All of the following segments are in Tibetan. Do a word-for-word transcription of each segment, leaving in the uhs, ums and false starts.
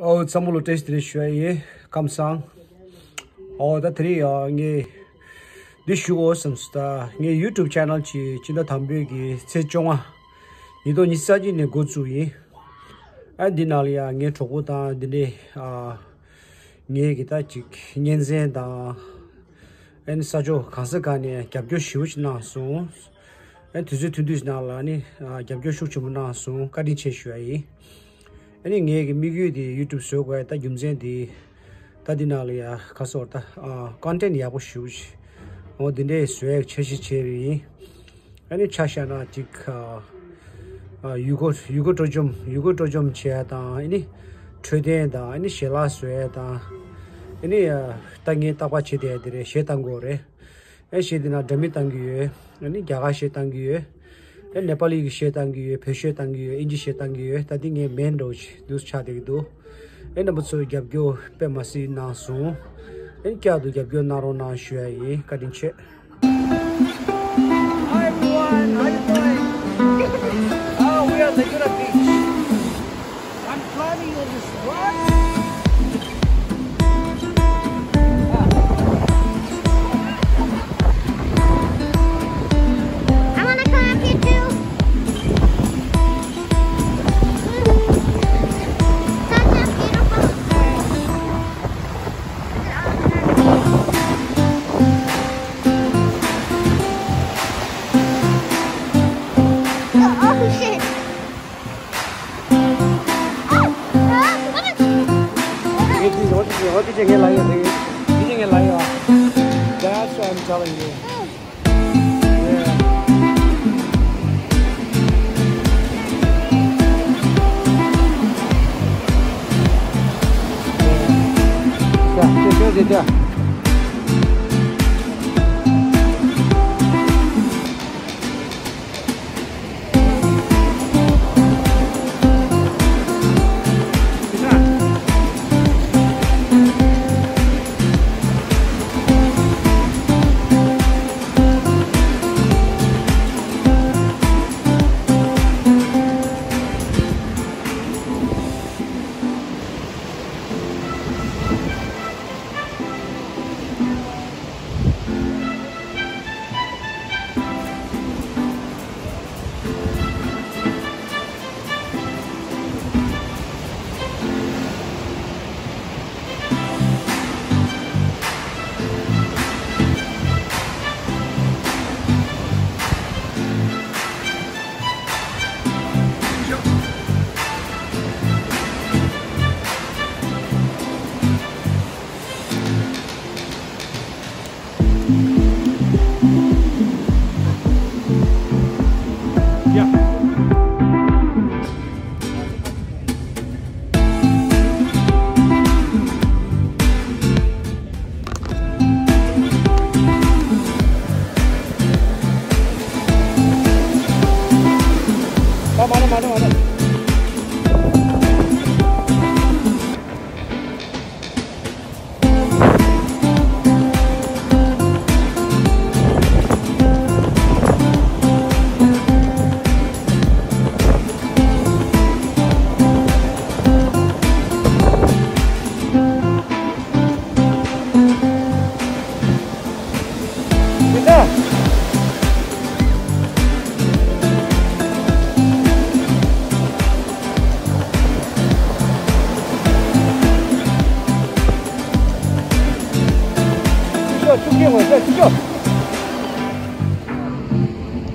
ཨོ་ཚང་མ་ལ་བཀྲ་ཤིས་བདེ་ལེགས་ཞུ་ཡ་ཡིན། ཁམས་བཟང་། ཨོ་ད་དེ་རིང་ཡང་ངས་འདི་ཞུ་དགོས་བསམ་སོང་། ད་ངའི་YouTube channel གྱི་སྤྱི་ཟླ་དང་པོའི་གི་ཚེས་བཅོ་ལྔ་ཉིས་སྟོང་ཉི་ཤུ་རྩ་གཅིག་ནས་འགོ་བཙུགས་ཡིན། ཨ་འདི་ནང་ལ་ཡང་ངའི་གྲོགས་པོ་དང་འདི་འདྲའི་ཨ་ངའི་གི་ད་ཅིག་གཉེན་ཚན་དང་། ཨ་ནི་ས་ཕྱོགས་གང་ས་གང་ནས་རྒྱབ་སྐྱོར་ཞེ་པོ་ཅིག་གནང་སོང་། ཨ་ནི་དུས་ཚོད་ཐུང་ཐུང་ཞིག་ནང་ལ་ནི་ཨ་རྒྱབ་སྐྱོར་ཤུགས་ཆེན་པོ་གནང་སོང་། བཀའ་དྲིན་ཆེ་ཞུ་ཡ་ཡིན། ཨ་ནི་ངའི་གི་དམིགས་ཡུལ་དེ་YouTube བཟོ་དགོས་ཡ་ད་རྒྱུ་མཚན་དེ། ད་འདི་ནང་ལ་ཡ་ཁ་སོར་ད་ཨ་content ཡག་པོ་ཞེ་པོ་ཅིག་འོ་འདི་འདྲའི་བཟོ་ཡ་འཆར་གཞི་བྱས་པ་ཡིན། ཨ་ནི་ཆ་བཞག་ན་ཅིག་ཨ་ཨ་ཡུལ་སྐོར་ཡུལ་སྐོར་སྤྲོ་འཆམ་ཡུལ་སྐོར་སྤྲོ་འཆམ་བྱེད་ཡ་དང་ཨ་ནི་འཕྲོད་བསྟེན་དང་ཨ་ནི་ཞལ་ལག་བཟོ་ཡ་དང་ཨ་ནི་ཨ་ད་ངས་རྟག་པར་བྱེད་བསྡད་ཡ་དེ་རེད། གཞས་བཏང་དགོས་རེད། ཨ་གཞས་འདི་ན་སྒྲ་མི་བཏང་གི་ཡོད། ཨ་ནི་རྒྱ་གར་གཞས་བཏང་གི་ཡོད། ཨ་ནེ་པ་ལི་གི་གཞས་བཏང་གི་ཡོད། བོད་གཞས་བཏང་གི་ཡོད། ཨིན་ཇི་གཞས་བཏང་གི་ཡོད། ད་འདི་ངའི་main འདྲ་བོ་ཞིག་འདུག་ཆགས་བསྡད་ཀྱི་འདུག་ཨེ་རྣམ་པ་ཚོས་རྒྱབ་སྐྱོར་དཔེ་མ་སྲིད་གནང་སོང་། ཨེ་བསྐྱར་དུ་རྒྱབ་སྐྱོར་གནང་རོགས་གནང་ཞུ་ཡ་ཡིན། བཀའ་དྲིན་ཆེ། Hi everyone, how you doing? Oh, we are Laguna Beach. I'm climbing on this rock. I wanna come up here too. Such a beautiful bird. Oh shit. That's what I'm telling you.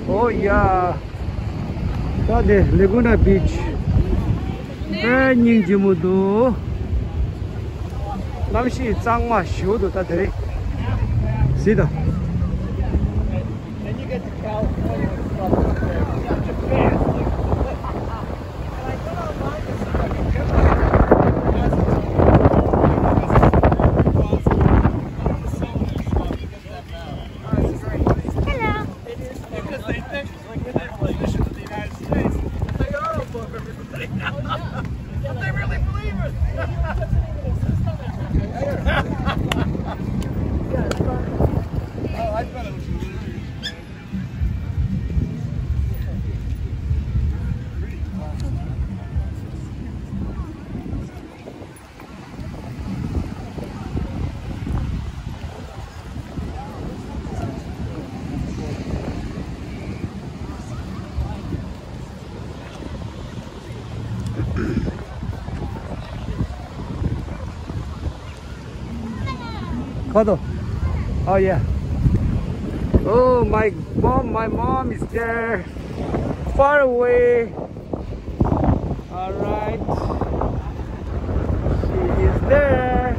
ཨོ་ཡ། ད་དེ་ལེ་གུ་ན་བིཆ། དཔེ་སྙིང་རྗེ་མོ་འདུག་གནམ་གཤིས་གཙང་མ་ཞེ་པོ་འདུག་ད་དེ་རིང་གཟིགས་དང་། Hello. Because they think, like, with the politicians of the United States, they are above everybody. But they really believe it. Oh, I thought it was really. Oh, yeah. Oh, my mom, my mom is there. Far away. All right. She is there.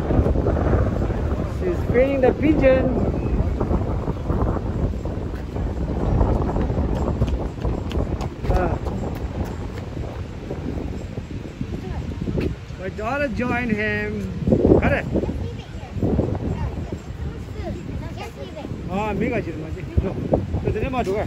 She's feeding the pigeon. Uh, my daughter joined him. Got it. Ah, mega jir ma ji. No. Te tene ma duga.